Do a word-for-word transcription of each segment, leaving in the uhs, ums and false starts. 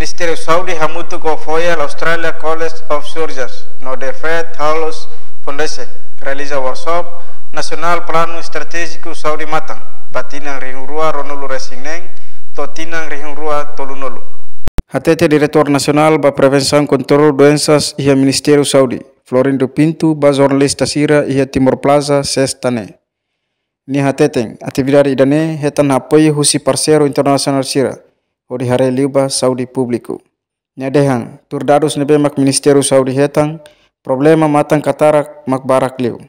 Ministériu Saúde hamutuk ho Royal Australia College of Surgeons no The Fred Hurley Foundation realiza workshop nasionál planu estratéjiku saúde matan ba tinan rihun rua ruanulu resin neen to'o tinan rihun rua tolunulu. Hatete Diretór Nasionál ba Prevensaun Kontrolu Doensas iha Ministériu Saúde, Florindo Pinto, ba jornalista sira iha Timor Plaza, Sesta ne'e. Nia hateten, atividade ida-ne'e hetan apoiu husi parseiru internasionál sira, hodi haree liu ba saúde públiku. Nia dehan, tuir dadus ne'ebé mak Ministériu Saúde hetan, problema matan katarak mak barak liu.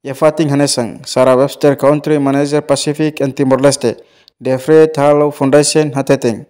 Iha fatin hanesan, Sarah Webster, Country Manager Pacific and Timor-Leste, The Fred Hurley Foundation hateten,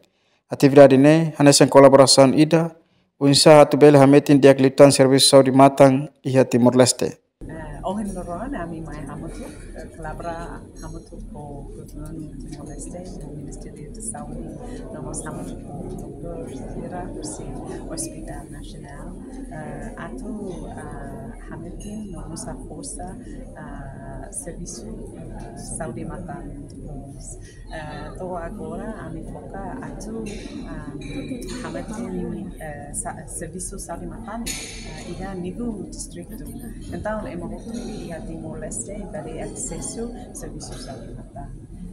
atividade ne'e hanesan kolaborasaun ida, oinsá atu bele hametin di'ak liután servisu saúde matan iha Timor-Leste. Eh, ohin loron ami mai hamutuk, eh, kolabora hamutuk ho Governu Timor-Leste, Ministériu Saúde, no mós hamutuk ho doutór sira husi Hospitál Nasionál, eh, atu, eh, hametin no mós haforsa, eh, servisu, eh, saúde matan. Eh, to'o agora ami foka atu, ah, hametin, eh, sa-, servisu saúde matan, eh, iha nivel distritu. Entaun, ema hotu iha Timor-Leste bele asesu servisu saúde matan.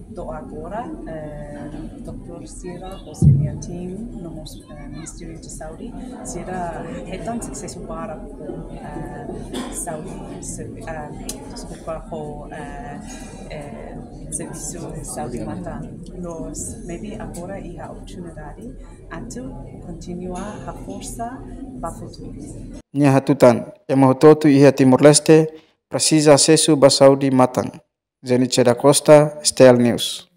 To'o agora, eh, doutór sira, husi nia tim, no mós, eh, Ministériu Saúde, sira hetan susesu barak ho, eh, saúde, servi-, eh, deskulpa, ho, eh, eh, servisu saúde matan. Loos, maibé agora iha oportunidade atu kontinua haforsa ba futuru. Nia hatutan, ema hotu-hotu iha Timor-Leste presiza asesu ba saúde matan. Zenice da Costa, S T L News.